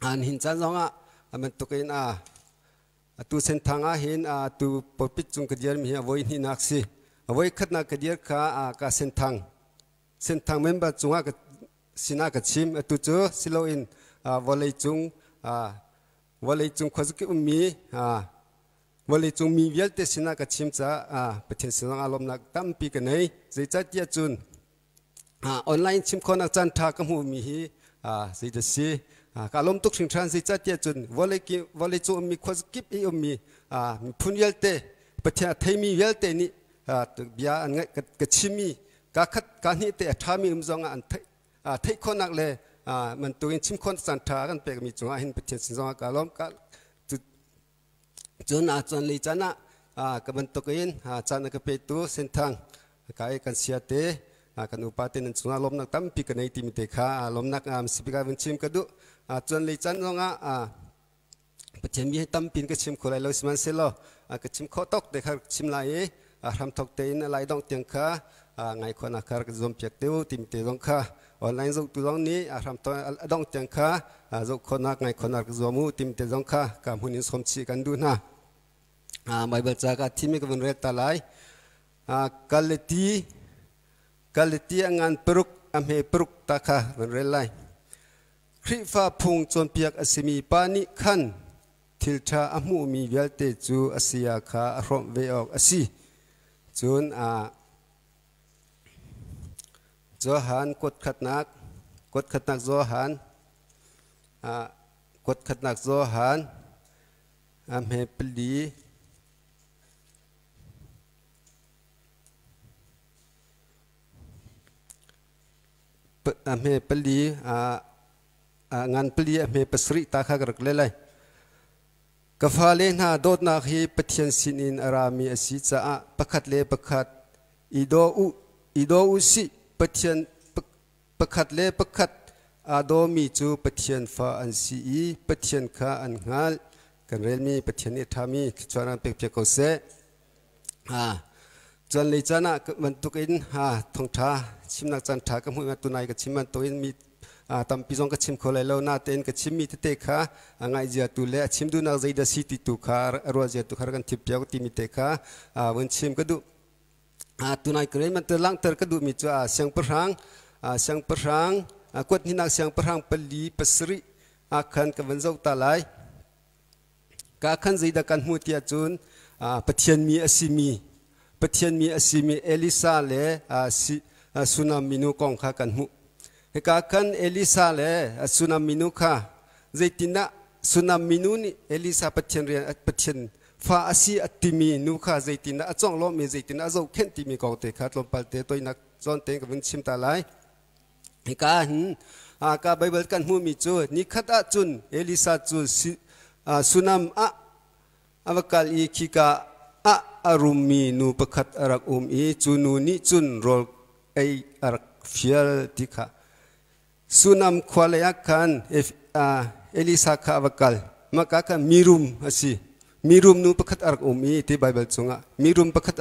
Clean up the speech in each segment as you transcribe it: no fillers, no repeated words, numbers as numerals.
An hin caan zongah bantukin atu Senthang ah hin atu pulpit cung ka dir mi hi a voi hnihnak si. A voi khatnak ka dir kha ka Senthang Senthang member cungah ka sinah ka chim. Atu cu siloin vawlei cung vawlei cung khuazakip ummi vawlei cung mi vialte sinah ka chim caah Pathian sinah lawmnak tampi ka nei. Zeicahtiah cun online chim khawhnak caan ṭha ka hmuhmi hi zeidah si ka lawm tuk hringhran. Zeicahtiah cun vawlei cung ummi khuazakip i ummi miphun vialte, Pathian a theimi vialte nih bia an ngaih ka chimmi ka khat ka hnih te a ṭhami um zongah an theih khawhnak le bantukin chim khawhnak caan ṭha kan pekmi cungah hin Pathian sin zongah ka lawm. Cun cun lei caan ah ka bantukin caan a ka petu Senthang ka i kan sia te kan upa te nan cungah lawmnak tampi ka nei timi te kha lawmnak sipika vun chim ka duh. Cun lei caan zongah Pathian mi hi tampi in ka chim kho lai lo, sihmanhsehlaw ka chim khawh tawk te kha chim lai i hramthok tein a lai dongh tiang kha ngai khawhnak kha rak zuam piak te u timi te zong kha, online zohtu zong nih hramthok a dongh tiang kha zoh khawhnak, ngai khawhnak rak zuam u timi te zong kha ka hmun in sawm chih kan duh hna. Bible ca ka thimi ka vun rel ta lai. Galati Galati a ngan paruk a hme paruk ta kha vun rel lai. Khrihfa phung cawnpiak a simi pa nih khan thil ṭha a hmuhmi vialte cu a saya kha a hrawmh ve awk a si. Cun Johan kuat khatnak Johan kuat khatnak Johan a hme pali a hme pali ngan pali a hme pasarih ta kha ka rak le lai. Ka fale hna, dawtnak hi Pathian sinin a rami a si caah pakhat le pakhat i daw u, i daw u sih. Pathian pakhat le pakhat aa dawmi cu Pathian fa an si i Pathian kha an hngalh. Kan relmi Pathian nih a ṭhami thluachuah an pekpiak ko seh. Cun lei caan ah bantukin thawngṭha chimnak caan ṭha ka hmuh tunai ka chim bantukin mi tampi zong ka chim kho lai lo natein ka chimmi tete kha ngaihzia tu le a chim duhnak zeidah si ti tu kha, a ruahzia tu kha kan thim piak timi te kha vun chim ka duh. Tunai ka rel man langhter ka duhmi cu siangpahrang siangpahrang kuat hninak siangpahrang pali pasarih khan ka van zoh ta lai. Ka khan zeidah kan hmuh tiah cun Pathian mi a simi Pathian mi a simi Elisa le Sunam minu kong kha kan hmuh. Hika khan Elisa le Sunam minu kha zeitindah Sunam minu nih Elisa Pathian rian, Pathian fa a si a timi nu kha zeitindah a conglawmh i zeitindah a zohkhenh timi kong te kha tlawmpal te toinak zawn tein ka vun chim ta lai. Hika hin ka Baibal kan hmuhmi cu nikhat ah cun Elisa cu Sunam ah a va kal i khika ah a rummi nu pakhat a rak um i cu nu nih cun rawl ei a rak fial ti kha. Sunam khua lei ah khan Elisa kha a va kal. Maka khan mirum a si. Mirum nu pakhat a rak um i ti Baibal chungah mirum pakhat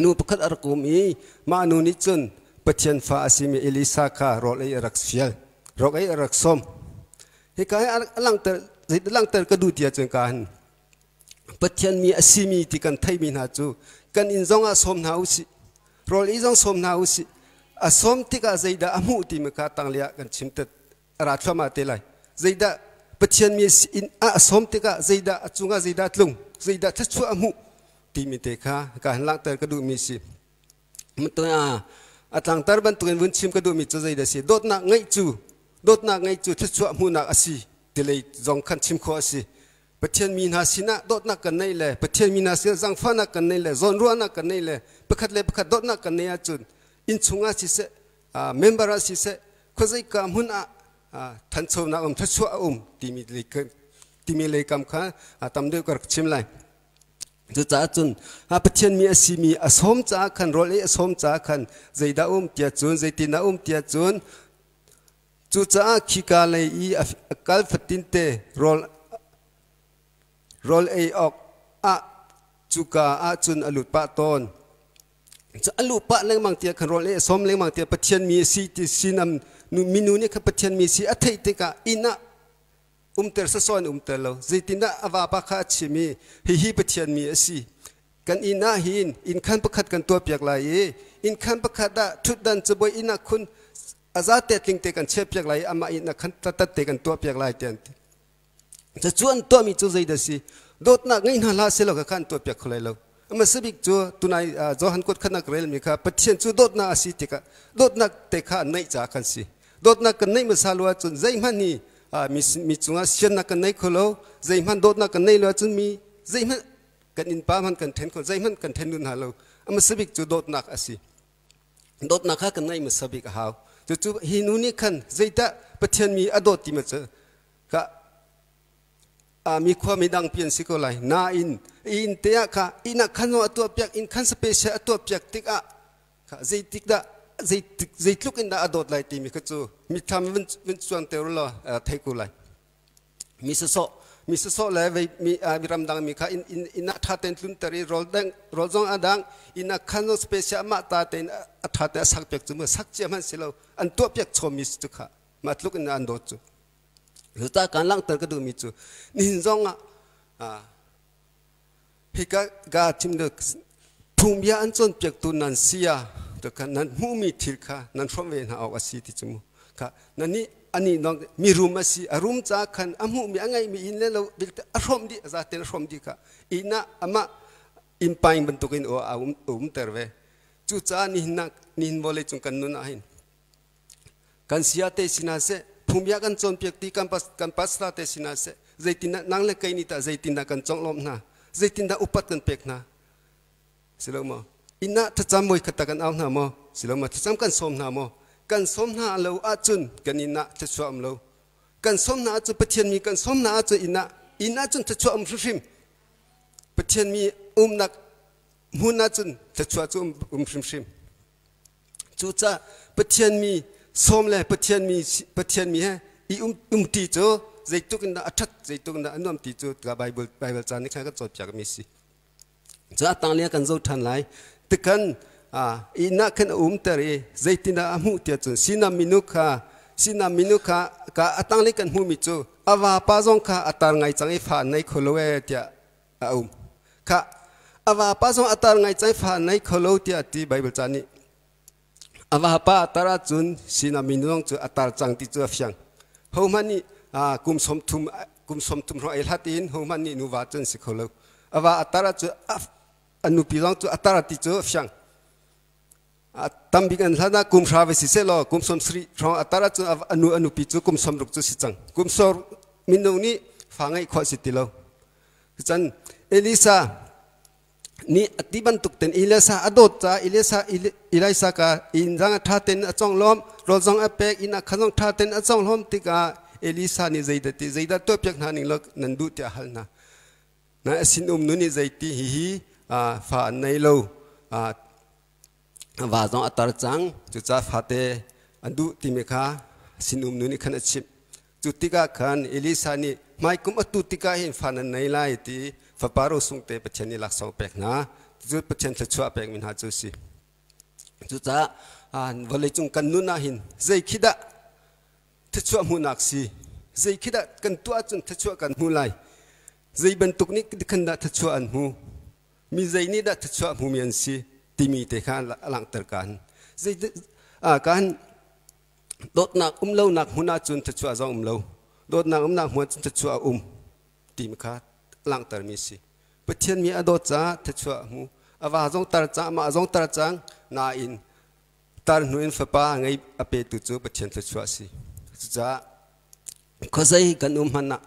nu pakhat a rak um i mah nu nih cun Pathian fa a simi Elisa kha rawl ei a rak fial, rawl ei a rak sawm. Hika hi a langhter, zeidah langhter ka duh ti ahcun ka hin Pathian mi a simi ti kan theimi hna cu kan inn zong ah sawm hna usih, rawl ei zong sawm hna usih. A sawm tikah zeidah a hmuh timi kha tanglei ah kan chim te a ra thluahmah te lai. Zeidah Pathian mi inn ah a sawm tikah zeidah a cungah zeidah tlung, zeidah thluachuah a hmuh timi te kha ka han langhter ka duhmi si. A tlangtar bantukin vun chim ka duhmi cu zeidah si? Dawtnak ngeih cu, dawtnak ngeih cu thluachuah hmuhnak a si ti lei zong khan chim khawh a si. Pathian mi hna sinah dawtnak kan neih le Pathian mi hna sinah zangfahnak kan neih le zawnruahnak kan neih le pakhat le pakhat dawtnak kan neih ahcun innchung ah siseh, member ah siseh, khuazeika hmun ah thanchonak um, thluachuah a um timi lei timi lei kam kha tam deuh ka rak chim lai. Cucaah cun Pathian mi a simi a sawm caah khan, rawl ei a sawm caah khan zeidah um tiah cun, zeitin um tiah cun, cucaah khika lei i a kal fatinte rawl rawl ei awk ah cuka ah cun a lut pah tawn. A luh pah lengmang tiah khan, rawl ei a sawm lengmang tiah, Pathian mi a si ti sinam minu nih khan Pathian mi si a theih tikah inn ah Umter sawsawh in umter lo. Zeitindah a vapa kha a chim i hihi Pathian mi a si. Kan inn ah hin inn khan pakhat kan tuahpiak lai i inn khan pakhat ah ṭhutdan cabuai inn ah khun a zate tling te kan chiahpiak lai i amah inn ah khan tatat te kan tuahpiak lai tiah an ti. Cucu an tuahmi cu zeidah si? Dawtnak ngei hna hlah sehlaw kha an tuahpiak kho lai lo. Hmasa bik cu tunai Johan kuat khatnak relmi kha Pathian cu dawtnak a si tikah dawtnak te kha an neih caah kan si. Dawtnak kan neih hmasa lo ahcun zeihmanh hi mi cungah siannak kan nei kho lo, zeihmanh dawtnak kan neih lo ahcun mi zeihmanh kan innpa hmanh kan then kho, zeihmanh kan then duh hna lo. Hmasa bik cu dawtnak a si. Dawtnak kha kan neih hmasa bik a hau. Cucu hi nu nih khan zeidah Pathian mi a dawt ti ma cu ka mi khua mi dang pi an si ko lai nain inn te ah kha inn ah khan a tuah piak inn khan special a tuah piak tikah kha zeitik dah zeitluk in dah a dawt lai timi kha cu mithlam vun cuan te law thei ko lai. Mi sasawh mi sasawh le vei mi ramdang mi kha inn inn inn ah tha tein tlunter i rawl dang rawl zong a dang inn ah khan zong special mah ta tein a tha te a sak piak cu mu sak cia hmanh si lo an tuah piak chom mi cu kha mah tluk in an dawt cu. Cucaah kaan langhter ka duhmi cu nihin zong ah hika ga thim phungbia an cawnpiaktu nan si ah nan hmuhmi thil kha nan hrawmh ve hna awk a si ti cu mu. Kha nan nih anih nong mi rum a si, a rum caah khan a hmuhmi a ngeihmi inn le lo vialte a hrawmh dih, a zaten a hrawmh dih kha inn ah amah inn paing bantukin a umter ve. Cucaah nihin ah nihin vawlei cung kan nun ah hin kan sia te sinah seh, phungbia kan cawnpiak ti kan kan pastor te sinah seh, zeitindah nang le kei nih tah zeitindah kan conglawmh hna, zeitindah upat kan pek hna si lo maw? Inn ah thlacam voi khat kan au hna maw? Si lo maw? Thlacam kan sawm hna maw? Kan sawm hna lo ahcun kan inn ah thluachuah um lo. Kan sawm hna ahcun, Pathian mi kan sawm hna ahcun inn ah inn ahcun thluachuah um hrimhrim. Pathian mi umnak hmun ahcun thluachuah cu um hrimhrim. Cucaah Pathian mi sawm le Pathian mi he i umti cu zeitluk in dah a ṭhat, zeitluk in dah a nuam ti cu Bible ca nih khan kan cawnpiak mi a si. Cu a tanglei kan zoh ṭhan lai. Tikhan ihnak khan a umter i zeitindah a hmuh tiah cun sinam minu kha ka a tanglei kan hmuhmi cu a vapa zong kha a tar ngai cang i fa nei kho lo ee tiah a um. Kha a vapa zong a tar ngai cang fa nei kho lo tiah ti Bible ca nih. A vapa a tar ahcun sinah minu zong cu a tar cang ti cu a fiang. Hohmanh nih kum 30 hrawng ei hlat in hohmanh nih nuva cu an si kho lo. A va a tar ahcun a nupi zong cu a tar ti cu a fiang. Tambik an hlan ah kum 30 ve si sehlaw kum 70 hrawng a tar ahcun a nu a nupi cu kum 60 cu si cang. Kum sawm mino nih fa ngeih khawh si ti lo. Cun Elisa nih a ti bantuk ten Elisa a dawt caah Elisa Elisa ka inn zang a ṭha ten a conglawm, rawl zong a pek, inn ah khan zong ṭha ten a conglawm tikah Elisa nih zeidah ti zeidah tuahpiak hna ning law nan duh tiah a hal hna. Na a sinum nu nih zeiti hihi fa an nei lo, va zong a tar cang, cucaah fate an duh timi kha sinum nu nih khan a chimh. Cu tikah khan Elisa nih hmaikum atu tikah hin fa nan nei lai ti fapa rosung te Pathian nih laksawng pek hna. Cu Pathian thluachuah pekmi hna cu a si. Cucaah vawleicung kan nun ah hin zei khi dah thluachuah hmuhnak si, zei khi dah kan tuah ahcun thluachuah kan hmu lai, zei bantuk nih khan dah thluachuah an hmu, mi zei nih dah thluachuah hmumi an si timi te kha a langhter kan. Zei kan dawtnak um lonak hmun ahcun thluachuah zong um lo, dawtnak umnak hmun ahcun thluachuah a um timi kha langhtermi a si. Pathian mi a dawt caah thluachuah a hmu. A va zong tar cang, amah zong tar cang, nain tar hnu in fapa a ngei a petu cu Pathian thluachuah a si. Cucaah khuazei kan um hmanh ah,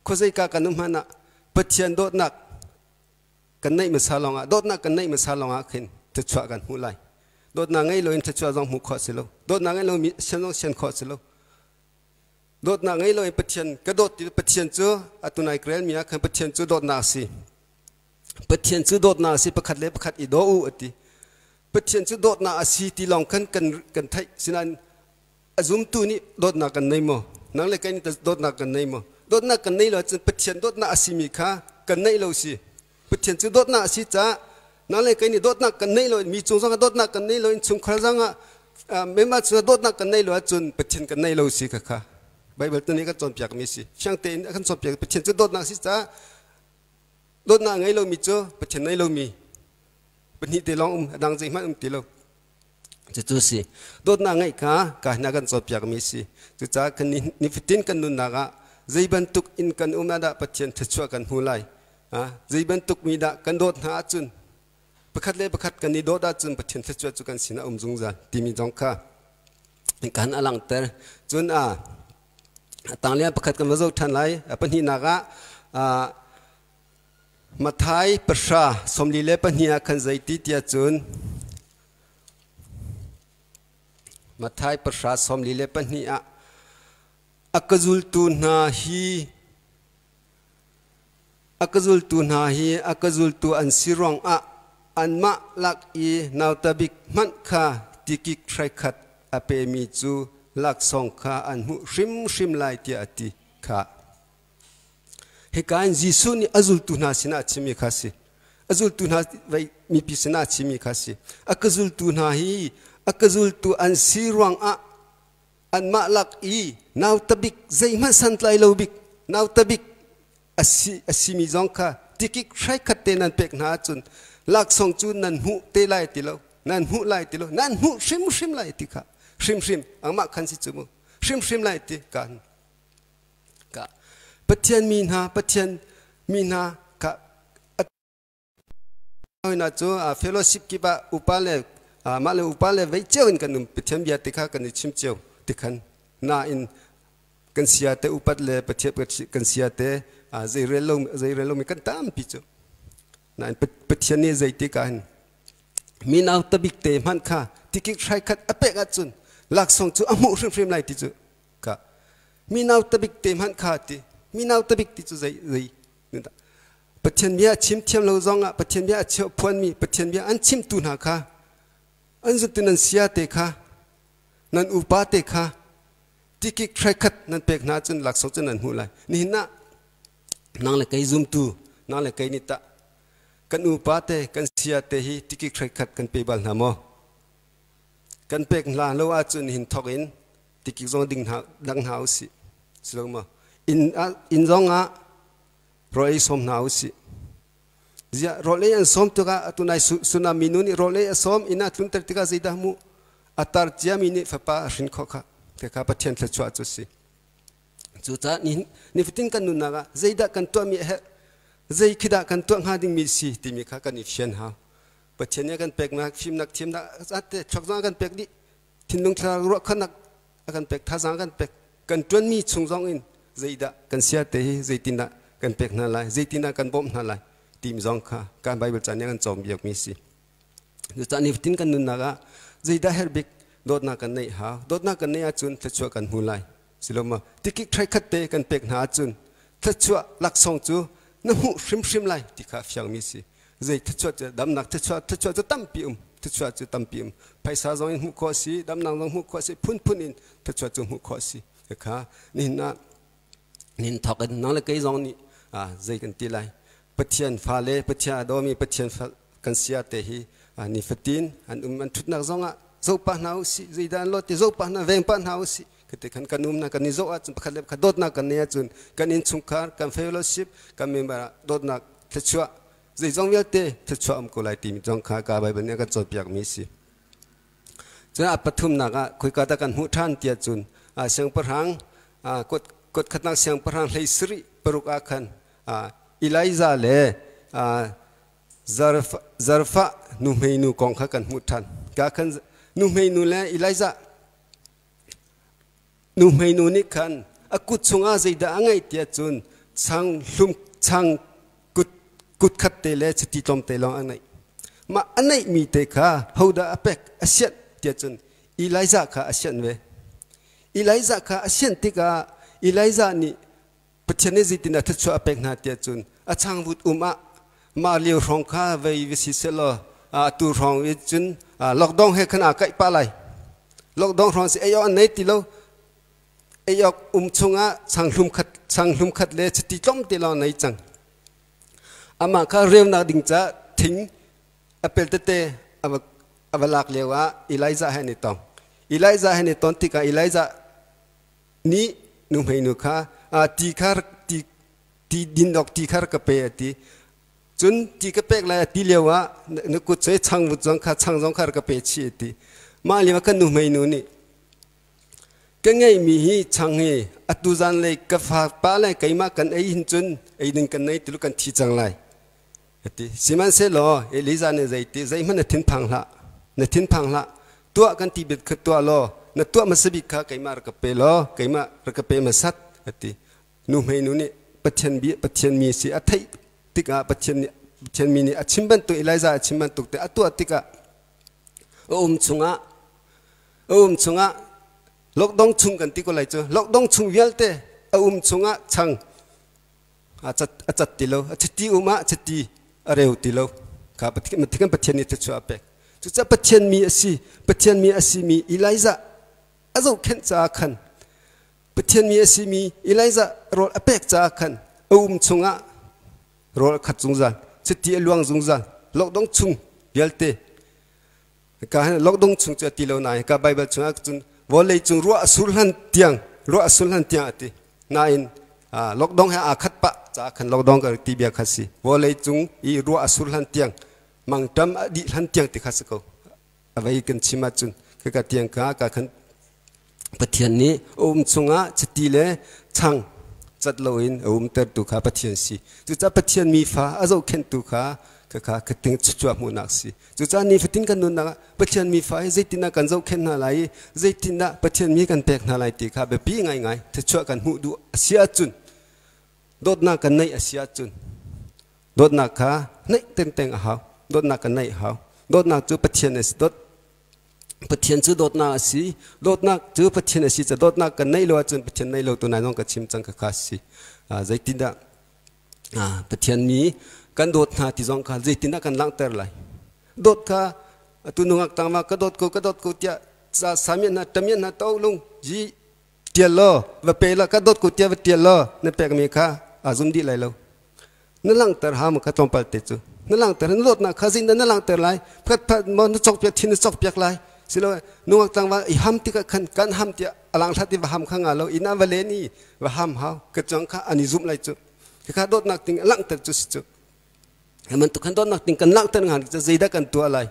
khuazei ka kan um hmanh ah Pathian dawtnak kan neih hmasa lawngah, dawtnak kan neih hmasa lawngah khin thluachuah kan hmuh lai. Dawtnak ngei loin thluachuah zong hmuh khawh si lo. Dawtnak ngei lo mi sian zong sian khawh si lo. Dawtnak ngei loin Pathian ka dawt ti Pathian cu atu nai krel mi ah khan Pathian cu dawtnak a si. Pathian cu dawtnak a si, pakhat le pakhat i daw u a ti. Pathian cu dawtnak a si ti lawng khan kan kan theih. Sinain a zumtu nih dawtnak kan nei maw? Nang le kei nih dawtnak kan nei maw? Dawtnak kan nei lo ahcun Pathian dawtnak a simi kha kan neih lo si. Pathian cu dawtnak a si caah nang le kei nih dawtnak kan neih lo, mi cung zongah dawtnak kan nei lo, innchungkhar zongah member cungah dawtnak kan neih lo ahcun Pathian kan neih lo si kha kha. Bible tu nih kan cawnpiak mi si. Fiang tein a kan cawnpiak. Pathian cu dawtnak si caah dawtnak ngei lomi cu Pathian ngei lomi pahnih te lawng um, a dang zeihmanh um ti lo. Cucu si. Dawtnak ngeih kha ka hna kan cawnpiak mi si. Cucaah kan nifatin kan nunnak ah zei bantuk in kan um ah dah Pathian thluachuah kan hmu lai? Zei bantuk mi dah kan dawt hna ahcun pakhat le pakhat kan i dawt ahcun Pathian thluachuah cu kan sinah um zungzal timi zong kha kan a langhter. Cun a tanglia pakhat kan va zoh ṭhan lai. Pahnihnak ah Matthai 10:42 ah khan zeiti tiah cun Matthai 10:42 ah a ka zultu hna hi a ka zultu hna hi a ka zultu an si ruangah anmah lak i nauta bik hmanh kha tikik hraikhat a pemi cu laksawng kha an hmuh hrimhrim lai tiah a ti kha. Hika in Jesuh nih a zultu hna sinah a chimmi kha a si. A zultu hna mipi sinah a chimmi kha a si. A ka zultu hna hi a ka zultu an si ruangah anmah lak i nauta bik zeihmanh santlai lo bik nauta bik a si a simi zong kha tikik hraikhat te nan pek hna ahcun laksawng cu nan hmuh te lai ti lo nan hmuh lai ti lo nan hmuh hrimhrim lai ti kha hrimhrim angmah khan si cu mu hrimhrim lai ti kan ka Pathian mi hna Pathian mi hna ka na cu fellowship kip ah upa le mah le upa le vei cio in kan um Pathian bia ti kha kan i chim cio ti khan nain kan sia te upat le Pathian kan sia te zei rel lo zei rel lomi kan tampi cu nain Pathian nih zei ti ka hin mi nau tabik te hmanh kha tikik hrai khat a pek ahcun laksawng cu a hmuh hrimhrim lai ti cu ka mi nau tabik te hmanh kha ti mi nau tabik ti cu zei zei Pathian bia chim thiam lo zong ah Pathian bia a cheu phuan mi Pathian bia an chimtu hna kha an zuntu nan sia te kha nan upa te kha tikik hraikhat nan pek hna cun laksawng cu nan hmuh lai. Nihin ah nang le kei zumtu nang le kei nih tah kan upa te kan sia te hi tikik hraikhat kan pe bal hna maw? Kan pek hna lo ahcun hin thok in tikik zong ding hna dang hna usih silo ma inn inn zong ah rawl ei sawm hna usih ziah rawl ei an sawm tikah atu nai tsunami nu nih rawl ei a sawm inn ah tlunter tikah zeidah mu a tar ciami nih fapa a hrin khawh kha kha Pathian thluachuah cu si. Cucaah nifatin kan nunnak ah zeidah kan tuahmi a herh, zei khi dah kan tuah hnga dingmi si timi kha kan i fian hau. Pathian nih a kan peknak fimnak thiamnak ate thluak zong a kan pek dih, thinlung thlarau ruahkhannak a kan pek, thazaang a kan pek. Kan ṭuanmi chung zong in zeidah kan sia te hi zeitindah kan pek hna lai, zeitindah kan bawmh hna lai timi zong kha kan Bible ca nih a kan cawnpiakmi si. Cucaah nifatin kan nunnak ah zeidah herh bik dawtnak kan neih hau. Dawtnak kan neih ahcun thluachuah kan hmu lai. Siloma tikik thaikhat te kan pek hna ahcun thluachuah laksawng cu na hmuh hrimhrim lai ti kha fiangmi si. Zei thluachuah cu damnak thluachuah thluachuah cu tampi um thluachuah cu tampi um phaisa zong in hmuh khawh si damnak zong hmuh khawh si phunphun in thluachuah cu hmuh khawh si kha nihin ah nihin thawk in nang le kei zong nih zei kan ti lai Pathian fale Pathian a dawmi Pathian kan sia te hi nifatin an um an thutnak zong ah zoh pah hna usih zeidah an lot ti zoh pah hna veng pah hna usih kate khan kan um na kan i zoh ahcun pakhat le pakhat dawtnak kan nei ahcun kan innchungkhar kan fellowship kan member ah dawtnak thluachuah zeizong vialte thluachuah um ko lai timi zong kha ka Bible nih a kan cawnpiak mi si. Cun a pathumnak ah khoika dah kan hmuh ṭhan tiah cun siangpahrang kut khatnak siangpahrang 36 ah khan Elijah le Zarfah nuhmeinu kong kha kan hmuh ṭhan. Ka khan nuhmeinu le Elijah nuhmeinu nih khan a kut chungah zeidah a ngeih tiah cun chang hlum chang kut kut khat te le chiti tlawmte lawng a ngeih. Mah a neihmi te kha hodah a pek a sianh tiah cun Elijah kha a sianh ve. Elijah kha a sianh tikah Elijah nih Pathian nih zeitin a thluachuah a pek hna tiah cun a changvut um ah mah lio hrawng kha vei va si sehlaw atu hrawng i cun lockdown he khan aa kaih pah lai. Lockdown hrawng si ei awk an nei ti lo. Ei awk um chungah changhlum khat le chiti tlawmte lawng nei cang. Amah kha reunak ding caah thing a pel tete a va lak lio ah Elijah he an i tong. Elijah he an i ton tikah Elijah nih Nuhmei nu kha ti kha ti ti din awk ti kha ka pe a ti. Cun ti ka pek lai a ti lio ah na kut cu changvut zong kha chang zong kha ka pe chih a ti. Mah lio ah kan nuhmei nu nih ka ngeihmi hi chang hi atu zan lei ka fa pa le keimah kan ei hin cun ei ding kan nei tilu kan thi cang lai a ti. Sihmanhsehlaw Elijah nih zeiti zeihmanh na thinphang hlah, na thinphang hlah, tuah kan ti bit kha tuah law na tuah hmasa bik kha keimah rak ka pe law keimah rak ka pe hmasat a ti. Nuhmei nu nih Pathian bia Pathian mi si a theih tikah Pathian nih Pathian mi nih a chim bantuk Elijah a chim bantuk te a tuah tikah a um chungah a um chungah lokdong chung kan ti ko lai cu lokdong chung vialte a um chungah chang a cat a cat ti lo a chiti um ah chiti a reu ti lo kha Pathian Pathian nih thluachuah a pek. Cucaah Pathian mi a si Pathian mi a simi Elijah a zohkhenh caah khan Pathian mi a simi Elijah rawl a pek caah khan a um chungah rawl a khat zungzal, chiti a luang zungzal, lokdong chung vialte ka lokdong chung cu a ti lo nain ka Bible chungah cun vawlei cung ruah a sur hlan tiang ruah a sur hlan tiang a ti nain lokdong he aa khat pah caah khan lokdong ka ti bia kha si vawlei cung i ruah a sur hlan tiang mangṭam a dih hlan tiang ti kha si ko a vei kan chim ahcun khika tiang kha ka khan Pathian nih a um chungah chiti le chang cat loin a umtertu kha Pathian si. Cucaah Pathian mi fa a zohkhenhtu kha khakha khating chuah hmuhnak si. Cucaah nifatin kan nunnak ah Pathian mi fa hi zeitindah kan zohkhenh hna lai i zeitindah Pathian mi kan pek hna lai ti kha biapi ngaingai thluachuah kan hmuh duh a si ahcun dawtnak kan neih a si ahcun dawtnak kha neih tengteng a hau. Dawtnak kan neih a hau. Dawtnak cu Pathian a si. Dawt Pathian cu dawtnak a si. Dawtnak cu Pathian a si ca dawtnak kan neih lo ahcun Pathian neih lo tu nai zong ka chim cang ka kha si. Zeitindah Pathian mi kan dawt hna ti zong kha zeitindah kan langhter lai? Dawt kha atu nungak tangma ka dawt ko ka dawt ko tiah samian hna tamian hna to lung ji tial law va pe la ka dawt ko tiah va tial law na pekmi kha a zum dih lai lo. Na langhter ha ma kha tlawmpal te cu na langhter na dawtnak kha zeitindah na langhter lai phat phat maw na cawkpiak thin na cawkpiak lai silo nungak tlangval i ham tikah khan kan ham tiah alang hlat i va ham kha nga lo inn ah va len i va ham hau ka cang kha an i zumh lai cu khakha dawtnak ting a langhter cu si cu bantuk khan dawtnak ting kan langhter ngan cu zeidah kan tuah lai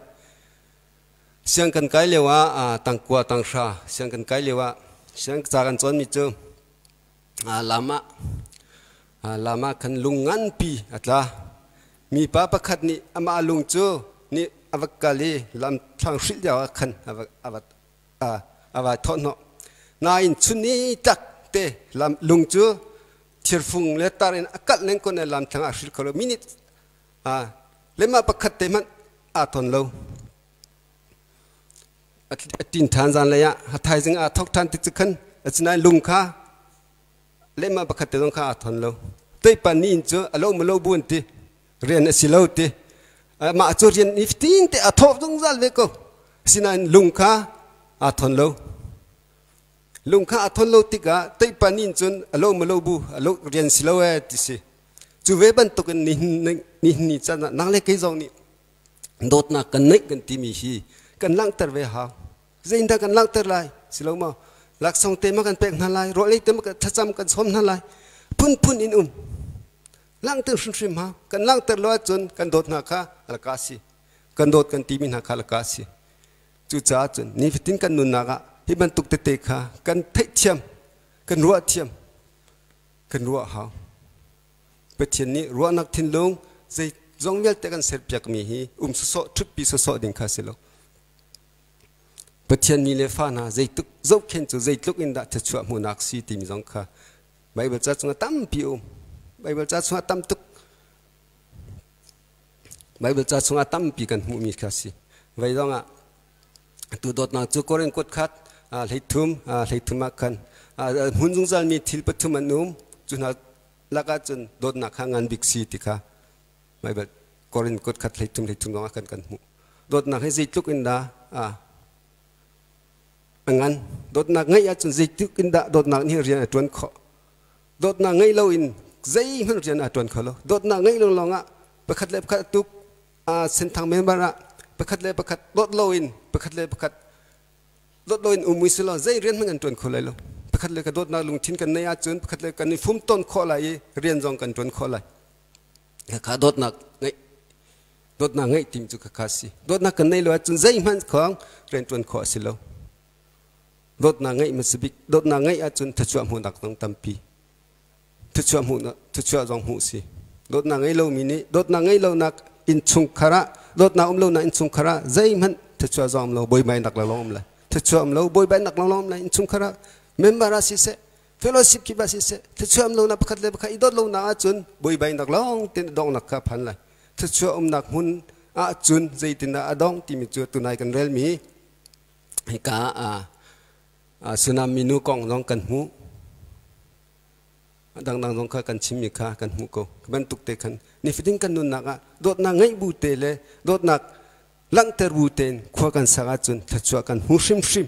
siang kan kai lio ah tangkua tanghra siang kan kai lio ah siang ca kan cawn mi cu lam ah lam ah khan lung nganpi a tla. Mipa pakhat nih amah lung cu nih a va kal i lam thlang hrilh lio ah khan a va thawhhnawh. Nain chun ni tak te lam lung cu thirfung le tar in a kalh leng kon lam thlang a hril kho lo. Minute le mah pakhat te hmanh aa ton lo. A tin ṭhan zan lei ah a thaizing ah thok ṭhan tik cu khan asinain lung kha lehmah pakhat te zong kha aa thon lo. Teipa ni in cu a lo ma lo bu an ti rian a si lo ti mah cu rian ni fatin te a thawh zungzal ve ko asinain lung kha aa thon lo. Lung kha aa thon lo tikah teipa ni in cun a lo ma lo bu a lo rian si lo ee ti si. Cu ve bantukin nihin ni caan ah nang le kei zong nih dawtnak kan neih kan timi hi kan langhter ve hau. Zeidah kan langhter lai? Si lo maw? Laksawng te ma kan pek hna lai, rawlei te ma thlacam kan sawm hna lai. Phunphun in um. Langhter hrimhrim hau. Kan langhter lo ahcun kan dawt hna kha alaka si. Kan dawt kan timi hna kha alaka si. Cucaah cun nifatin kan nunnak ah hi bantuk tete kha kan theihthiam, kan ruah thiam, kan ruah hau. Pathian nih ruahnak thinlung zeizong vialte kan serpiakmi hi um sawsawh ṭhutpi sawsawh ding kha si lo. Pathian mi le fa hna zeitluk zohkhenh cu zeitluk in dah thluachuah hmuhnak si timi zong kha Baibal ca chungah tampi um. Baibal ca chungah tam tuk. Baibal ca chungah tampi kan hmuhmi kha si. Voi zong ah tu dawtnak cu Korin kut khat hleithum hleithum ah khan hmun zungzalmi thil pathum an um. Cu hna lakah cun dawtnak kha ngan bik si ti kha Baibal Korin kut khat hleithum hleithum zong ah kan kan hmuh. Dawtnak hi zeitluk in dah a ngan. Dawtnak ngeih ahcun zeitluk in dah dawtnak nih rian a ṭuan khawh. Dawtnak ngeih loin zeihmanh rian a ṭuan kho lo. Dawtnak ngeih lo lawngah pakhat le pakhat tuk senthang member ah pakhat le pakhat dawt loin pakhat le pakhat dawt loin um ui si law zei rian hmanh an ṭuan kho lai lo. Pakhat le ka dawtnak lungthin kan neih ahcun pakhat le kan i fum ton khawh lai i rian zong kan ṭuan khawh lai. Kha dawtnak ngeih dawtnak ngeih tim cu khakha si. Dawtnak kan neih lo ahcun zeihmanh khong rian ṭuan khawh a si lo. Dawtnak ngeih hmasa bik dawtnak ngeih ahcun thluachuah hmuhnak zong tampi. Thluachuah hmuhnak thluachuah zong hmuh si. Dawtnak ngei lomi nih dawtnak ngei lonak innchungkhar ah dawtnak um lonak innchungkhar ah zeihmanh thluachuah zong um lo buaibainak lawnglawng um lai. Thluachuah um lo buaibainak lawnglawng um lai innchungkhar ah member ah siseh fellowship kip ah siseh thluachuah um lonak pakhat le pakhat i dawt lonak ahcun buaibainak lawng tin donghnak kha phan lai. Thluachuah umnak hmun ahcun zeitindah a dong timi cu tunai kan relmi hika ah Tsunami nu kong zong kan hmuh. Dangdang zong kha kan chimmi kha kan hmuh ko. Bantuk te khan nifatin kan nunnak ah dawtnak ngeih bu te le dawtnak langhter bu tein khua kan sak ahcun thluachuah kan hmu hrimhrim.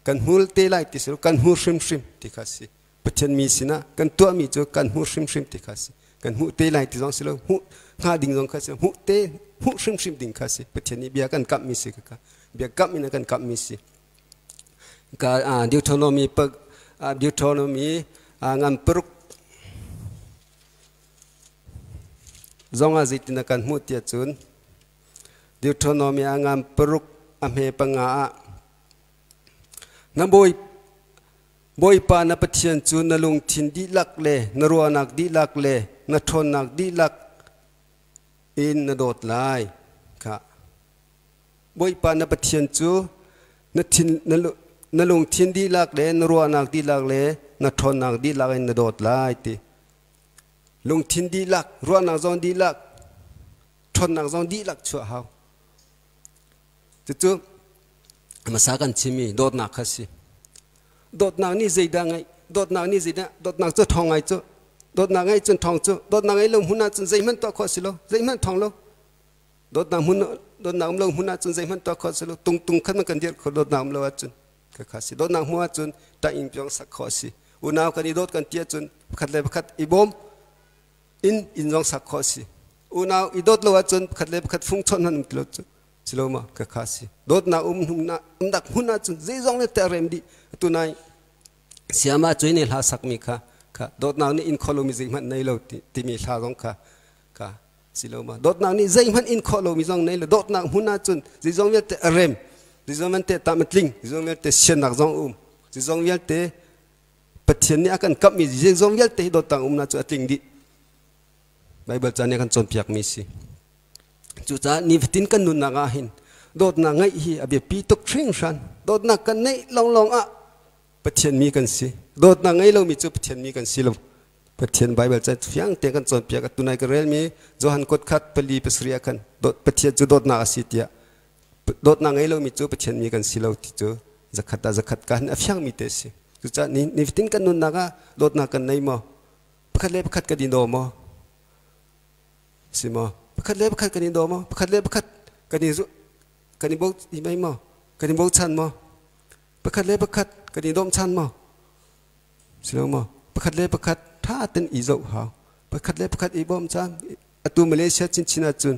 Kan hmu te lai ti si kan hmu hrimhrim ti kha si. Pathian mi sinah kan tuahmi cu kan hmuh hrimhrim ti kha si. Kan hmuh te lai ti zong si lo, hmuh hnga ding zong kha si, hmuh te hmuh hrimhrim ding kha si. Pathian nih bia kan kamhmi si kha bia kamh in a kan kamhmi si. Ka Deuteronomy Deuteronomy ngan paruk zong ah zeitin a kan hmuh tiah cun Deuteronomy a ngan paruk a hme panga ah na bawi Bawipa na Pathian cu na lungthin dihlak le na ruahnak dihlak le na ṭhawnnak dihlak in na dawt lai. Kha. Bawipa na Pathian cu na, thin, na, na lungthin dihlak le na ruahnak dihlak le na ṭhawnnak dihlak in na dawt lai ti. Lungthin dihlak, ruahnak zong dihlak, ṭhawnnak zong dihlak chuah hau. Cucu hmasa kan chimmi dawtnak kha si. Dawtnak nih zeidah ngeih? Dawtnak nih zeidah? Dawtnak cu ṭhawng ngai cu. Dawtnak ngeih cun ṭhawng cu. Dawtnak ngeih lo hmun ahcun zeihmanh tuah khawh si lo. Zeihmanh ṭhawng lo. Dawtnak hmun dawtnak um lo hmun ahcun zeihmanh tuah khawh si lo. Tung tung khan kan dirh khawh dawtnak um lo ahcun. Khakha si. Dawtnak hmu ahcun ṭah ing piong sak khawh si. Unau kan i dawt kan ti ahcun pakhat le pakhat i bawm in inn zong sak khawh si. Unau i dawt lo ahcun pakhat le pakhat fung chawnh hmanh um ti lo cu. Si lo ma ka kha si dawtnak um na umdak hmun ahcun zeizong le te rem dih atu nai siama cui ne hla sakmi kha kha dawtnak nih in kholo mi zeihmanh nei lo timi hla zong kha kha si lo ma dawtnak nih zeihmanh in kholo mi zong nei lo dawtnak hmun ahcun zeizong vialte a rem zeizong vialte tam a tling zeizong vialte siannak zong um zeizong vialte Pathian nih a kan kamhmi zeizong vialte hi dawtnak um na cu a tling dih Baibal ca nih a kan cawnpiakmi si. Cucaah nifatin kan nunnak ah hin dawtnak ngeih hi a biapi tuk hringhran. Dawtnak kan neih lawnglawng ah Pathian mi kan si. Dawtnak ngei lomi cu Pathian mi kan si lo. Pathian Baibal ca fiang te kan cawnpiak. Tunai ka relmi Johan kut khat pali pasarih ah khan Pathian cu dawtnak a si tiah dawtnak ngei lomi cu Pathian mi kan si lo ti cu zakhat ah zakhat ka hin a fiangmi te a si. Cucaah nifatin kan nunnak ah dawtnak kan nei maw? Pakhat le pakhat kan i daw maw? Si maw? Pakhat le pakhat kan i daw maw? Pakhat le pakhat kan i kan i bo i mei maw? Kan i bochan maw? Pakhat le pakhat kan i dawmchan maw? Si lo maw? Pakhat le pakhat ṭha ten i zoh hau. Pakhat le pakhat i bawmchan. Atu Malaysia chinchin ahcun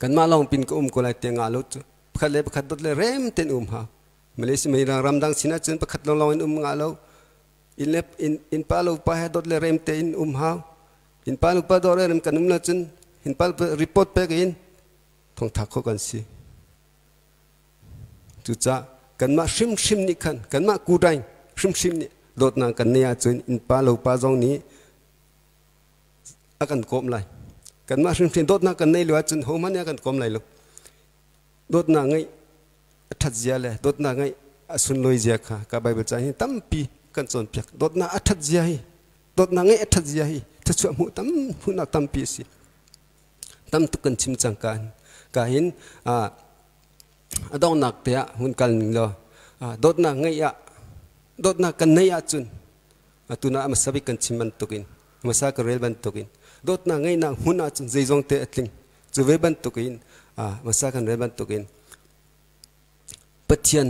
kanmah lawng pin ka um ko lai te nga lo cu. Pakhat le pakhat dot le rem ten um hau. Malaysia mei ramdang sin ahcun pakhat lawnglawng in um nga lo. Inn le inn pa lo pa he dot le rem te in um hau. Inn pa nupa dot le rem kan um lo cun inn pa report pek in thongthak kho kan si. Cucaah kanmah hrimhrim nih khan kanmah kudaing hrimhrim nih dawtnak kan neih ahcun innpa lo pa zong nih a kan kawm lai. Kanmah hrimhrim dawtnak kan neih lo ahcun hohmanh nih a kan kawm lai lo. Dawtnak ngeih a ṭhat zia le dawtnak ngeih a sunlawi zia kha ka Baibal ca hi tampi kan cawnpiak. Dawtnak a ṭhat zia hi dawtnak ngeih a ṭhat zia hi thluachuah hmuh tam hmuhnak tampi a si. Tam tuk kan chim cang ka ka hin a donghnak te ah hun kal ning law dawtnak ngeih ah dawtnak kan neih ahcun atu na hmasa bik kan chim bantukin hmasa ka rel bantukin dawtnak ngeihnak hmun ahcun zeizong te a tling. Cu ve bantukin hmasa kan rel bantukin Pathian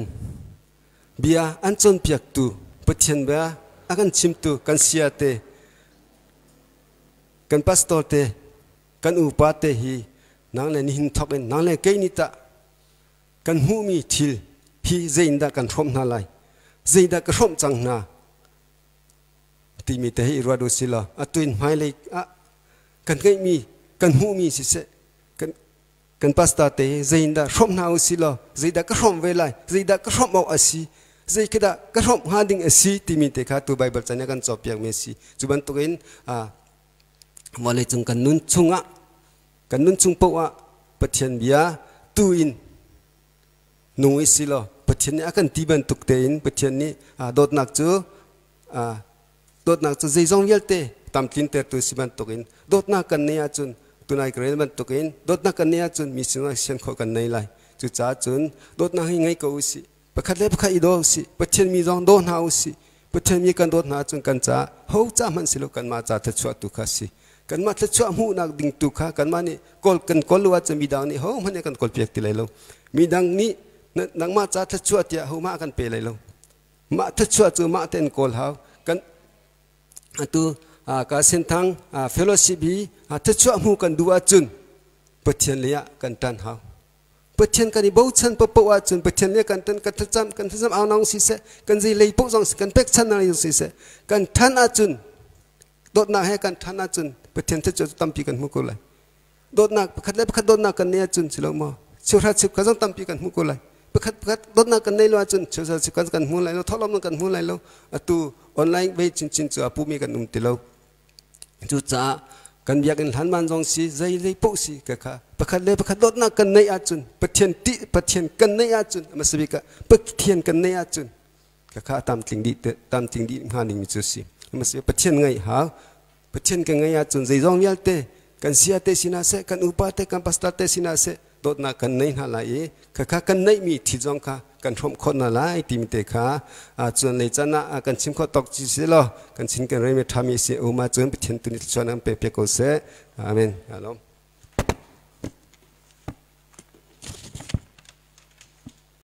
bia an cawnpiaktu Pathian bia a kan chimtu kan sia te kan pastor te kan upa te hi nang le nihin thawk in nang le kei nih tah kan hmuhmi thil hi zei in dah kan hrawm hna lai? Zeidah ka hrawmh cang hna timi te hi i ruat u si law atu in hmailei ah kan ngeihmi kan hmuhmi siseh, kan kan pastor te hi zeidah hrawmh hna u si law, zeidah ka hrawmh ve lai, zeidah ka hrawmh awk a si, zei khi dah ka hrawmh hnga ding a si timi te kha tu Bible chan ah kan cawpiakmi a si. Cu bantukin vawleicung kan nun chungah, kan nun chung paoh ah Pathian bia tu in nung i si law, Pathian nih a kan ti bantuk tein, Pathian nih dawtnak cu, dawtnak cu zeizong vialte tamtlintertu si bantukin, dawtnak kan neih ahcun, tunai ka rel bantukin, dawtnak kan neih ahcun mi sinah sian khawh kan nei lai. Cucaah cun dawtnak hi ngei ko u sih, pakhat le pakhat i daw u sih, Pathian mi zong daw hna u sih. Pathian mi kan dawt hna ahcun kan caah ho ca hmanh si lo, kanmah ca thluachuah tu kha si. Kanmah thluachuah hmuhnak ding tu kha kanmah nih kawl kan kawl lo ahcun midang nih ho hmanh nih kan kawl piak ti lai lo. Midang nih nangmah ca thluachuah tiah ho mah kan pe lai lo. Mah thluachuah cu mah tein kawl hau. Kan atu ka senthang fellowship hi thluachuah hmu kan duh ahcun Pathian lei ah kan tan hau. Pathian kan i bochan paoh ahcun, Pathian le kan tan, kan thlacam, kan thlacam au nang siseh, kan zei lei paoh zong kan pekchan nang siseh, kan than ahcun, dawtnak he kan than ahcun Pathian thluachuah cu tampi kan hmu ko lai. Dawtnak, pakhat le pakhat dawtnak kan nei ahcun si lo maw, cheuhra cheukhat zong tampi kan hmu ko lai. Pakhat pakhat dawtnak kan nei lo ahcun cheuhra cheukhat kan hmu lai lo, thawhlawm kan hmu lai lo. Atu online ve chinchin cu a pumi kan um ti lo. Cucaah kan biakinn hlan man zong si, zei lei paoh si ka kha pakhat le pakhat dawtnak kan neih ahcun, Pathian ti Pathian kan neih ahcun, a hmasa bik ah Pathian kan neih ahcun ka kha tamtling dih tamtling dih hnga ding mi cu si. Hmasa Pathian ngaih hau. Pathian kan ngaih ahcun zeizong vialte, kan sia te sinah seh, kan upa te, kan pastor te sinah seh, dawtnak kan nei hna lai i khakha kan neihmi thil zong kha kan hrawmh khawh hna lai timi te kha cun lei can ah kan chim khawh tawk ci si law, kan chin kan rei mi ṭhami si um ahcun Pathian tu nih thluachuah nan pe piak ko seh. Amen. Alom.